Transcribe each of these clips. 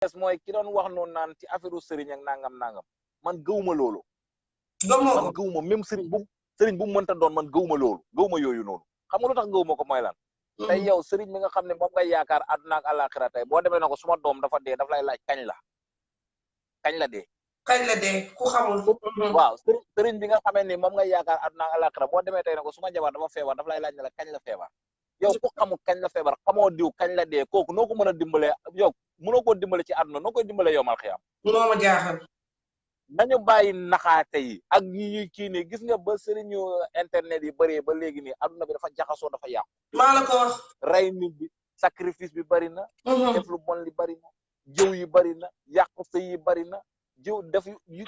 des mooy ki doon wax noonu naan ci affaire sëriñ ak nangam man gëwuma loolu. man gëwuma même sëriñ bu mu mënta doon man gëwuma loolu gëwuma yooyu noonu xam nga lu tax gëwuma ko mooy lan. tey yow sëriñ mi nga xam ne moom ngay yaakaar àdduna ak àllaaxira tey boo demee na ko suma doom dafa dee daf lay laaj kañ la dee. ku xamul. waaw sëriñ bi nga xamee ni moom ngay yaakaar àdduna ak àllaaxira boo demee tey na ko suma jabar dafa feebar daf lay laaj ne la kañ la feebar. yow ku xamul kañ la feebar xamoo diw kañ la dee kooku noo ko mën a dimbalee yow mënoo koo dimbale ci àdduna noo koy dimbalee yow mal xiyam. moo ma jaaxal. nañu bàyyi naxaate yi ak ñi kii nii gis nga ba sëriñu internet yi bëree ba léegi nii àdduna bi dafa jaxasoo dafa yàqu. maa la ko wax. rey nit bi sacrifice bi bari na. def lu bon li bari na. jëw yi bari na yàq sëy yi bari na jëw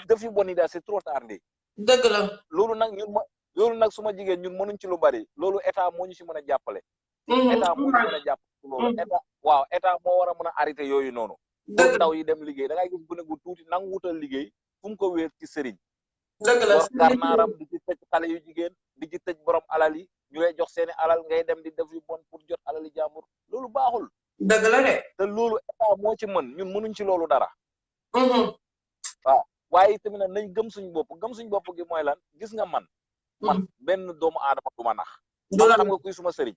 def yu bon yi daal c'est trop tard. dëgg la. loolu nag suma jigéen ñun mënuñ ci lu bari loolu état moo ñu si mën a jàppale. état moo ñu mën a jàppale loolu état moo war a mën a arrêté yooyu noonu. pour ndaw yi dem liggéey da ngay gis bu ne gu tuuti nangu wutal liggéey fu mu ko wéer ci sëriñ. dëgg la war karnaaram di ci tëj xale yu jigéen di ci tëj borom alal yi ñu lay jox seeni alal ngay dem di def yu bon pour jot alali jàmbur loolu baaxul. dëgg la de. te loolu état moo ci mën ñun mënuñ ci loolu dara. waaw waaye tamit nag nañ gëm suñ bopp gi mooy lan gis nga man benn doomu aadama du ma nax. man xam nga kuy suma sëriñ.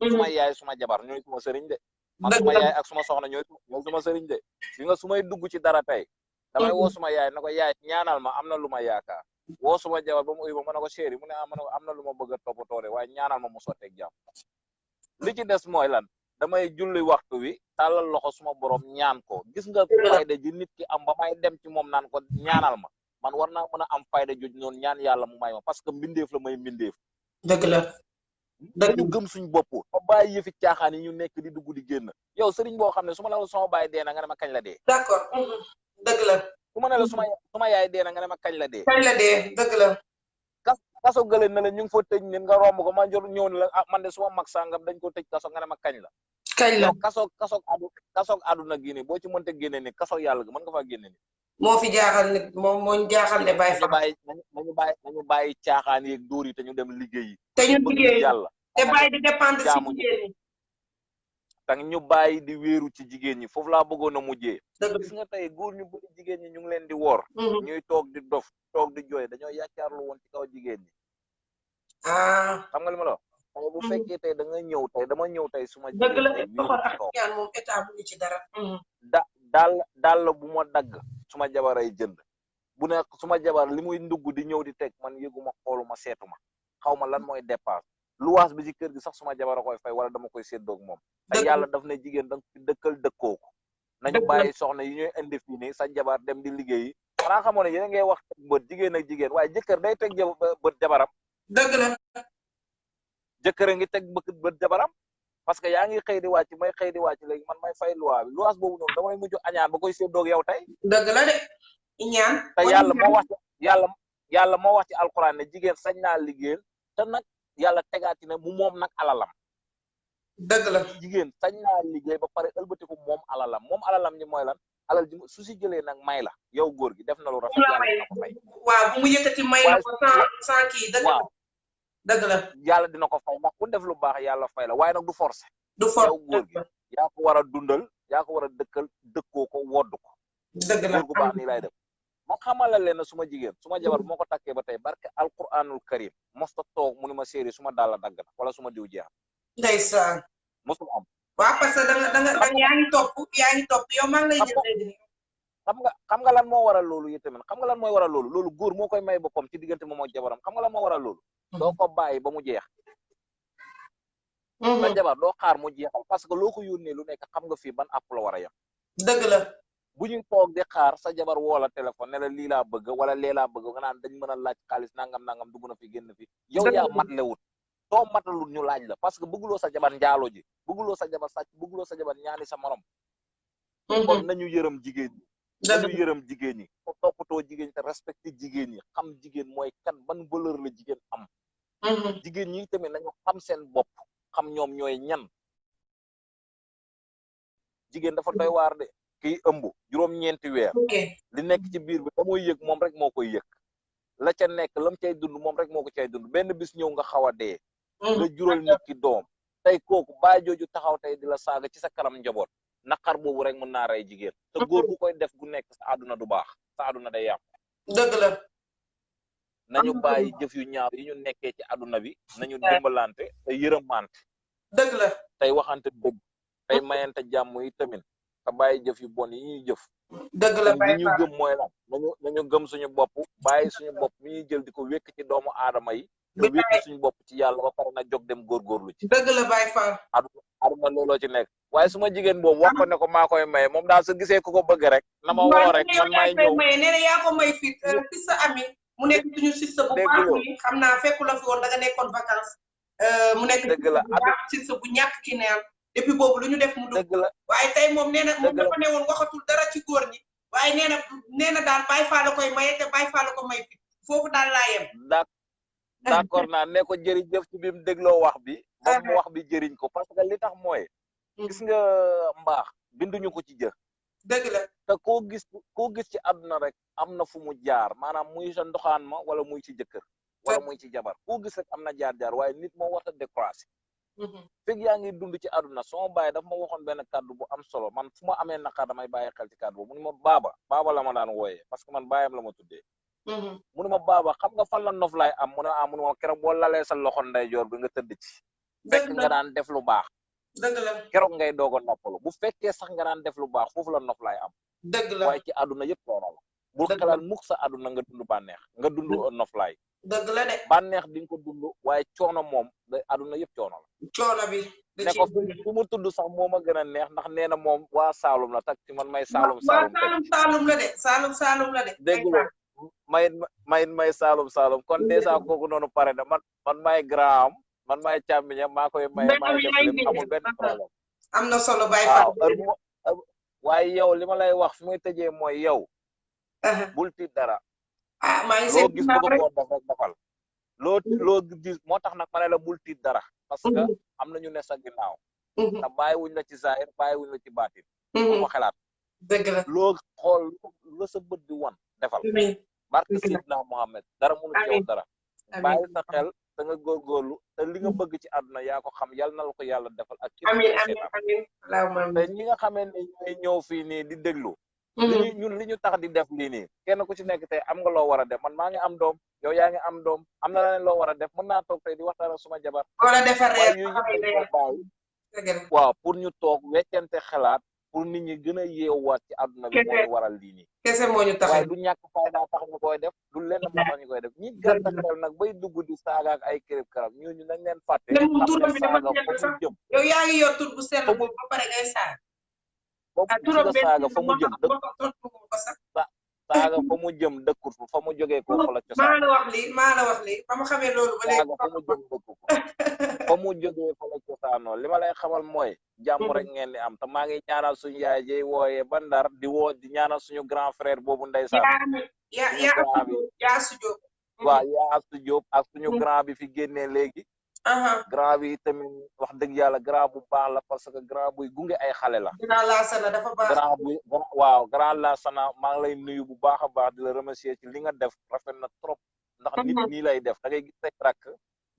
suma yaay suma jabar ñooy suma sëriñ de. man suma yaay ak suma soxna ñooy suma sëriñ de. gi nga su may dugg ci dara tey damay woo suma yaay na ko yaay ñaanal ma am na lu ma yaakaar woo suma jabar ba mu uy ba ma ne ko chéri mu ne ma ne ko am na lu ma bëgg a toppatoo de waaye ñaanal ma mu sotteeg jàmm. li ci des mooy lan damay julli waxtu wi tàllal loxo suma borom ñaan ko gis nga fayda ji nit ki am ba may dem ci moom naan ko ñaanal ma man war naa mën a am fayda joj noonu ñaan yàlla mu may ma parce que mbindeef la may mbindeef. dëgg la. dañu gëm suñ bopp ba bàyyi yëfi caaxaan yi ñu nekk di dugg di génn yow sëriñ boo xam ne su ma la sama baay dee na nga ne ma kañ la dee. d'accord. dëgg la. su ma ne la suma yaay dee na nga ne ma kañ la dee. dëgg la. kaso gële na la ñu ngi fa tëj nit nga romb ko ma jot ñëw ne la ah man de suma mag sàngam dañ ko tëj kaso nga ne ma kañ la. kasoog àdduna gi nii boo ci mënta génne ni kasoog yàlla gi mën nga faa génne ni moo fi jaaxal nit moo jaaxal ne bàyyi fa. nañu bàyyi caaxaan yeeg dóor yi te ñu dem liggéeyi. te ñu liggéey yàlla te bàyyi di dépendre ci jigéen ñi. te ñu bàyyi di wéeru ci jigéen ñi foofu laa bëggoon a mujjee. gis nga tey góor ñu bëri jigéen ñi ñu ngi leen di woor. ñuy toog di dof toog di jooy dañoo yàccaarlu woon ci kaw jigéen ñi. xam nga li ma la wax. tey bu fekkee tey dama ñëw tey suma jigéen dëgg la doxal ak ñaan moom état bu ñu ci dara. daal bu ma dagg suma jabar ay jënd bu ne suma jabar li muy ndugg di ñëw di teg man yëguma xooluma seetuma xaw ma lan mooy dépense luwaas bi ci kër gi sax suma jabar a koy fay wala dama koy séddoog moom te yàlla daf ne jigéen danga fi dëkkal dëkkooku nañu bàyyi soxna yi ñuy indi fii nii sa jabar dem di liggéeyi xanaa xamoo ne yéen ngay wax teg bët jigéen ak jigéen waaye jëkkër day teg bët jabaram. dëgg la. jëkkër a ngi teg bët jabaram parce que yaa ngi xëy di wàcc may xëy di wàcc léegi man may fay luwaa bi luwaas boobu noonu damay mujj añaan ba koy séddoog yow tey. dëgg la de ñaan. te yàlla moo wax ci alxuraan ne jigéen sañ naa liggéeyal te nag yàlla tegaati ne mu moom nag alalam. dëgg la. jigéen sañ naa liggéey ba pare ëlbatiku moom alalam ñi mooy lan alal ji su si jëlee nag may la yow góor gi def na lu rafet yàlla dina ko fay. waaw bu mu yëkkati may la ko sans kii dëgg la. yàlla dina ko fay ndax ku def lu baax yàlla fay la waaye nag du forcer. du forcer yow góor gi yaa ko war a dundal yaa ko war a dëkkal dëkkoo ko wodd ko. dëgg la góor gu baax nii lay def. ma xamala leen suma jigéen suma jabar bu ma ko takkee ba tey barke alquranul karim mosta toog mu ni ma séeri suma daala dagg na wala suma diw jeex. ndeysaan. mosul am. waaw parce que da nga yaa ngi topp yow maa ngi lay jëndee. xam nga lan moo waral loolu yi tamit xam nga lan mooy waral loolu góor moo koy may boppam ci diggante moom ak jabaram xam nga lan moo waral loolu. doo ko bàyyi ba mu jeex. sa jabar doo xaar mu jeexal parce que loo ko yónnee lu nekk xam nga fii ban àpp la war a yem. dëgg la. bu ñuy toog di xaar sa jabar woo la téléphone ne la lii laa bëgg wala lee laa bëgg nga naan dañ mën a laaj xaalis nangam dugg na fi génn fi. yow yaa matlewut soo matalul ñu laaj la parce que bëgguloo sa jabar njaalo ji bëgguloo sa jabar sàcc bëgguloo sa jabar ñaani sa morom. kon nañu yërëm jigéen ñi. nañu yërëm jigéen ñi ko toppatoo jigéen ñi te respecté jigéen ñi xam jigéen mooy kan ban valeur la jigéen am. jigéen ñi tamit nañu xam seen bopp xam ñoom ñooy ñan. jigéen dafa doy waar de kiy ëmb juróom-ñeenti weer. li nekk ci biir bi da mooy yëg moom rek moo koy yëg. la ca nekk lam cay dund moom rek moo ko cay dund benn bis ñëw nga xaw a dee. nga jural nit ki doom tey kooku baa jooju taxaw tey di la saaga ci sa kanam njaboot naqar boobu rek mën naa rey jigéen te góor gu koy def gu nekk sa àdduna du baax sa àdduna day yàqu. dëgg la. nañu bàyyi jëf yu ñaaw yi ñu nekkee ci àdduna bi nañu dimbalante te yërëmante. dëgg la. tey waxante dëgg tey mayante jàmm yi tamit te bàyyi jëf yu bon yi ñuy jëf. dëgg la li ñu gëm mooy lan nañu gëm suñu bopp bàyyi suñu bopp mi ñuy jël di ko wékk ci doomu aadama yi te wékk suñu bopp ci yàlla ba pare na jóg dem góorgóorlu ci. dëgg la Baye Fall. aduna looloo ci nekk waaye suma jigéen boobu wax ko ne ko maa koy maye moom daal su gisee ku ko bëgg rek na ma woo rek man maay ñëw nee na yaa ko may fit sa ami mu nekk suñu sista bu baax ni xam naa fekku la fi woon da nga nekkoon vacances mu nekk dëgg la sista bu ñàkk ki neen depuis boobu lu ñu def mu dugg waaye tey moom nee na moom dafa ne woon waxatul dara ci góor ñi waaye nee na daal Baye Fall la koy maye te Baye Fall la ko may fit foofu daal laa yem d'accord naa ne ko jërëjëf ci bi mu dégloo wax bi moom mu wax bi jëriñ ko parce que li tax mooy gis nga mbaax binduñu ko ci jë dëgg la te koo gis ci àdduna rek am na fu mu jaar maanaam muy sa ndoxaan ma wala muy ci jëkkër wala muy ci jabar koo gis rek am na jaar-jaar waaye nit moo war a découragé fekk yaa ngi dund ci àdduna sama baay daf ma waxoon benn kàddu bu am solo man fu ma amee naqar damay bàyyi xel ci kàddu boobu mu ne ma baaba la ma daan wooyee parce que man baayam la ma tuddee mu ne ma baaba xam nga fan la nof laay am mu ne mu ne ma keroog boo lalee sa loxo ndeyjoor bi nga tëdd ci fekk nga daan def lu baax dëgg la keroog ngay doog a noppalu bu fekkee sax nga daan def lu baax foofu la nof laay am dëgg la waaye ci àdduna yëpp coono la bul xalaat mukk sa àdduna nga dund bànneex nga dund noflaay dëgg la de bànneex di nga ko dund waaye coono moom da àdduna yëpp coono la coono bi ne ko fu mu tudd sax moo ma gën a neex ndax nee na moom waa Saalum la tak ci man may Saalum la de Saalum la de dégg nga may Saalum kon dèjà kooku noonu pare na man may grand am man maay càmmiñam maa koy maye maay def lépp amul benn problème am na solo Baye Fall waaye yow li ma lay wax fi muy tëjee mooy yow bul tiit dara maa ngi loo gis bëgg koo def rek defal loo gis moo tax nag ma ne la bul tiit dara parce que am na ñu ne sa ginnaaw te bàyyiwuñ la ci zahir bàyyiwuñ la ci baatin bu ko xalaat dëgg la loo xool la sa bët di wan defal barke Sidna Mohamed dara mënu ci yow dara bàyyi sa xel da nga góorgóorlu te li nga bëgg ci àdduna yaa ko xam yal na la ko yàlla defal ak amiin te ñi nga xamee ne ñooy ñëw fii nii di déglu li ñu tax di def lii nii kenn ku ci nekk tey am nga loo war a def man maa ngi am doom yow yaa ngi am doom am na leneen loo war a def mën naa toog tey di waxtaan ak suma jabar wala defar reer yu yëpp bàyyi waaw pour ñu toog weccante xalaat pour nit ñi gën a yeewaat ci àdduna bi moo waral lii nii kese moo ñu tax waaye du ñàkk fayda tax ñu koy def du lenn moo tax ñu koy def ñi gàtta xel nag bay dugg di saaga ak ay kërëb karab ñooñu nañ leen fàtte xam ne saaga fa mu jëm yow yaa ngi yor tur bu sell boobu ba pare ngay saaga saaga fa mu jëm saaga fa mu jëm dëkkut fa mu jógee ko fa la cosaan maa la wax lii ba ma xamee loolu ba léegi saaga fa mu jëm dëkkut fa mu jógee fa la cosaanoo li ma lay xamal mooy jàmm rek ngeen di am te maa ngi ñaanal suñu yaay jey wooyee ba Ndar di ñaanal suñu grand frère boobu ndeysaan yaa Jóob waaw yaa Astu Jóob ak suñu grand bi fi génnee léegi grand bi tamit wax dëgg yàlla grand bu baax la parce que grand buy gunge ay xale la grand Laasana dafa baax grand bu waaw grand Laasana maa ngi lay nuyu bu baax a baax di la remercier ci li nga def rafet na trop ndax nit nii lay def da ngay gis say rakk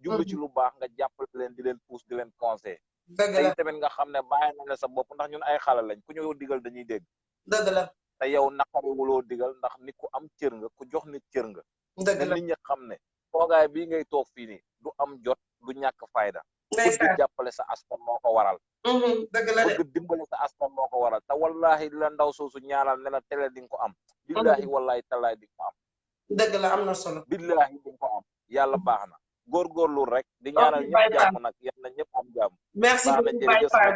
jublu ci lu baax nga jàppale leen di leen pousse di leen conseil tey tamit nga xam ne bàyyi na la sa bopp ndax ñun ay xale lañ ku ñëw digal dañuy dégg dëgg la te yow naqari wuloo digal ndax nit ku am cër nga ku jox nit cër nga dëgg la nit ñi xam ne toogaay bii ngay toog fii nii du am jot du ñàkk fayda bëgg jàppale sa askan moo ko waral dëgg la bëgg dimbale sa askan moo ko waral te wallahi la ndaw soosu ñaanal ne la télé di nga ko am billahi wallahi talaay di nga ko am dëgg la am na solo billahi di nga ko am yàlla baax na góorgóorlu rek di ñaanal ñëpp jàmm nag yal na ñëpp am jàmm merci beaucoup Baye Fall